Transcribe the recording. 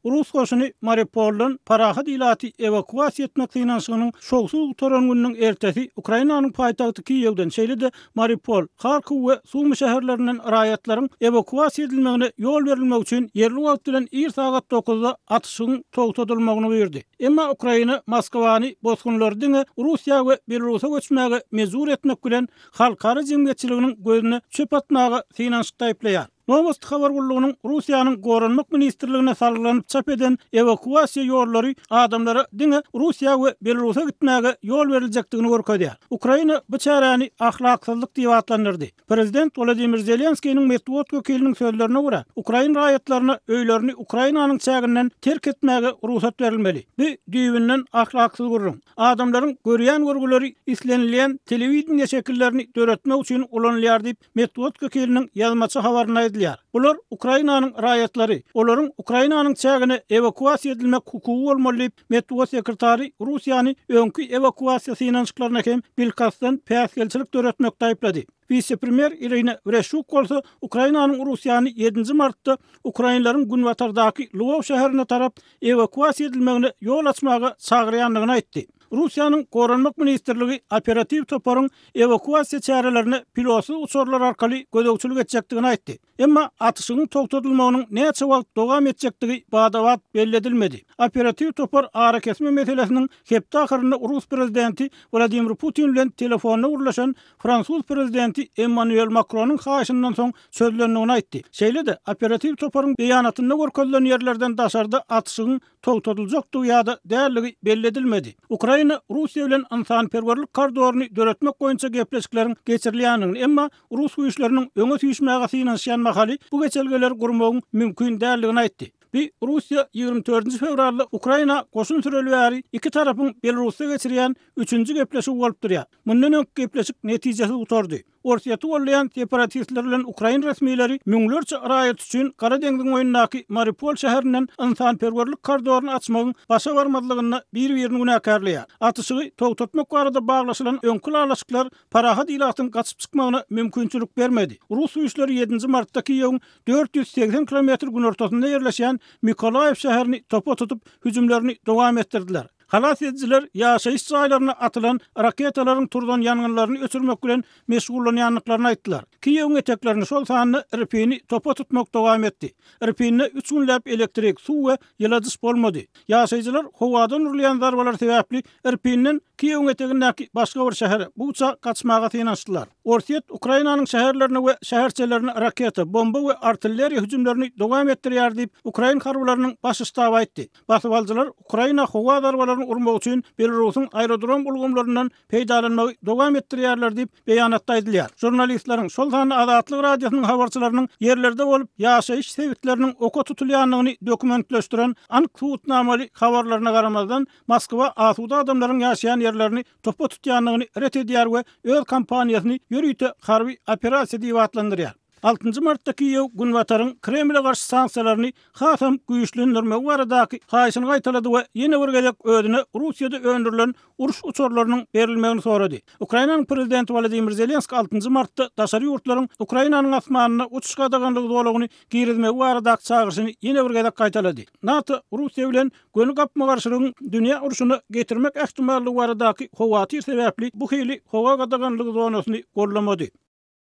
Rus goşuny Mariupoldan parahat ilaty ewakuasiýa etmek synanyşygynyň şowsuz gutaran gününiň ertesi Ukrainanyň paýtagty Kiýewden, şeýle-de Mariupol, Harkow we Sumy şäherlerinden raýatlaryň ewakuasiýa edilmegine ýol berilmegi üçin ýerli wagt bilen ir sagat dokuzda atyşygyň togtadylmagyny buýurdy. Emma Ukraina Moskwany bosgunlary diňe Russiýa we Belarusa göçmäge mejbur etmek bilen halkara jemgyýetçiliginiň gözüne çöp atmaga synanyşykda aýyplaýar. Nowosti habar gullugynyň Russiýanyň Goranmak ministrligine salgylanyp çap eden ewakuasiýa ýollary adamlara diňe Russiýa we Belarusa gitmäge ýol beriljekdigini görkezýär. Ukraina bu çäräni ahlaksyzlyk diýip atlandyrdy. Prezident Wladimir Zelenskiniň metbugat wekiliniň sözlerine görä, ukrain raýatlaryna öýlerini Ukrainanyň çäginden terk etmäge rugsat berilmeli. Bu düýbünden ahlaksyz gürrüň. Adamlaryň görýän görgüleri islenilýän telewideniýe şekillerini döretmek üçin ulanylýar diýip, Metbugat wekiliniň ýazmaça habarynda aýdylýar. Bular Ukrainanyň raýatlary, olaryň Ukrainanyň çägine ewakuasiýa edilmek hukugy bolmaly diýip, metbugat sekretary Russiýany öňki ewakuasiýa synanyşyklaryna hem bilkastdan päsgelçilik döretmekde aýyplady. Wise-premýer Irina Wereşçuk bolsa Ukrainanyň Russiýany ýedinji martda ukrainleriň günbatardaky Lwow şäherine tarap ewakuasiýa edilmegine ýol açmaga çagyrýandygyny aýtdy. Russiýanyň Goranmak ministrligi operatiw toparyň ewakuasiýa çärelerine pilotsyz uçarlar arkaly gözegçilik etjekdigini aýtdy. Emma atyşygyň togtadylmagynyň näçe wagt dowam etjekdigi bada-bat belli edilmedi. Operatiw topar arakesme meselesiniň hepde ahyrynda rus prezidenti Wladimir Putin bilen telefonda gürleşen fransuz prezidenti Emmanuel Makronyň haýyşyndan soň çözülendigini aýtdy. Şeýle-de, operatiw toparyň beýanatynda görkezilen ýerlerden daşarda atyşygyň togtadyljakdygy ýa-da däldigi belli edilmedi. Ukraina Russiýa bilen ynsanperwerlik koridoryny döretmek boýunça gepleşikleriň geçirilýändigini, emma rus güýçleriniň öňe süýşmäge synanyşýan mahaly bu geçelgeleri gurmagyň mümkin däldigini aýtdy. Bu Russiýa 24 fewralda Ukraina goşun süreli bäri iki tarapyň Belarusda geçirýän üçünji gepleşigi bolup durýar. Mundan öňki gepleşik netijesiz gutardy. Orsýeti goldaýan separatistler bilen ukrain resmileri müňlerçe raýat üçin Gara deňziň boýundaky Mariupol şäherinden ynsanperwerlik koridoryny açmagyň başa barmazlygynda bir-birini günäkärleýär. Atyşygy togtatmak barada baglaşylan öňki ylalaşyklar parahat ilatyň gaçyp çykmagyna mümkinçilik bermedi. Rus güýçleri ýedinji martda Kiýewiň 480 kilometr günortasynda ýerleşýän Mykolaýiw şäherini topa tutup, hüjümlerini dowam etdirdiler. Halas edijiler ýaşaýyş jaýlaryna atylan raketalaryň turzan ýangynlaryny öçürmek bilen meşgullanýandyklaryny aýtdylar. Kiýewiň eteklerini, şol sanda Irpini topa tutmak dowam etdi. Irpinde üç günläp elektrik, suw we ýyladyş bolmady. Ýaşaýjylar howadan urulýan zarbalar sebäpli Irpinden Kiýewiň etegindäki başga bir şähere, Buça gaçmaga synanyşdylar. Orsýet Ukrainanyň şäherlerine we şäherçelerine raketa, bomba we artilleriýa hüjümlerini dowam etdirýär diýip, ukrain harbylarynyň baş ştaby aýtdy. Basybalyjylar Ukraina howa zarbalaryny urmak üçin Belarusyň aerodrom ulgamlaryndan peýdalanmagy dowam etdirýärler diýip, beýanatda aýdylýar. Žurnalistleriň, şol sanda Azatlyk Radiosynyň habarçylarynyň ýerlerde bolup, ýaşaýyş sebitleriniň oka tutulýandygyny dokumentleşdiren anyk subutnamaly habarlaryna garamazdan, Moskwa asuda adamlaryň ýaşaýan ýerlerini topa tutýandygyny ret edýär we öz kampaniýasyny ýörite harby operasiýa diýip atlandyrýar. Altynjy martda Kiýew Günbataryň Kremle garşy sanksiýalaryny hasam güýçlendirmegi baradaky haýyşyny gaýtalady we ýene bir gezek özüne Russiýada öndürilen uruş uçarlarynyň berilmegini sorady. Ukrainanyň prezidenti Wolodymyr Zelenskiý altynjy martda daşary ýurtlaryň Ukrainanyň asmanynda uçuş gadaganlygy zolagyny girizmegi baradaky çagyryşyny ýene bir gezek gaýtalady. NATO Russiýa bilen göni gapma-garşylygyň dünýä urşuna getirmek ähtimallygy baradaky howatyr sebäpli bu hili howa gadaganlygy zonasyny gollamady.